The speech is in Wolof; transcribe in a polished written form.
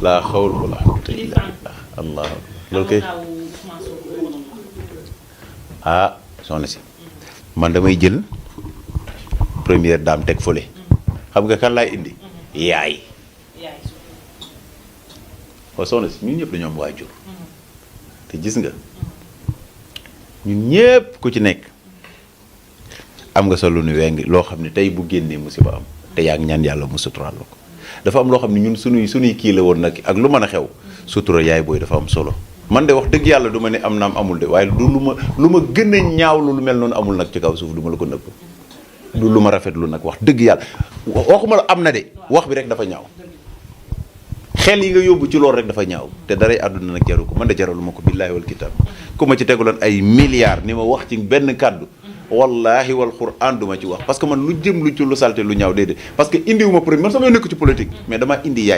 laa xawla wala quwwata illa billah allah loolu kay ah soxna si man damay jël première dame teg fële xam nga kan laay indi yaay waaw soxna si ñun ñëpp dañoo am waajur te gis nga ñun ñëpp ku ci nekk am nga sa lu nu weng loo xam ne tey bu génnee musiba am te yaa ngi ñaan yàlla mu suturaal la ko dafa am loo xam ne ñun sunuy kii la woon nag ak lu mën a xew sutura yaay booy dafa am solo man de wax dëgg yàlla du ma ne am naam amul de waaye du lu ma gën a ñaaw lu mel noonu amul nag ci kaw suuf du ma la ko nëbb du lu ma rafetlu nag wax dëgg yàlla waxuma la am na de wax bi rek dafa ñaaw xel yi nga yóbbu ci loolu rek dafa ñaaw te daray àdduna nag jaru ko man de jaralu ma ko billaahi wal kitaab ku ma ci teguloon ay milliards ni ma wax ci benn kàddu wallahi wal quran du ma ci wax parce que man lu jëm lu ci lu salte lu ñaaw déedéet parce que indiwuma pour man sama nekk ci politique mais dama indi yaay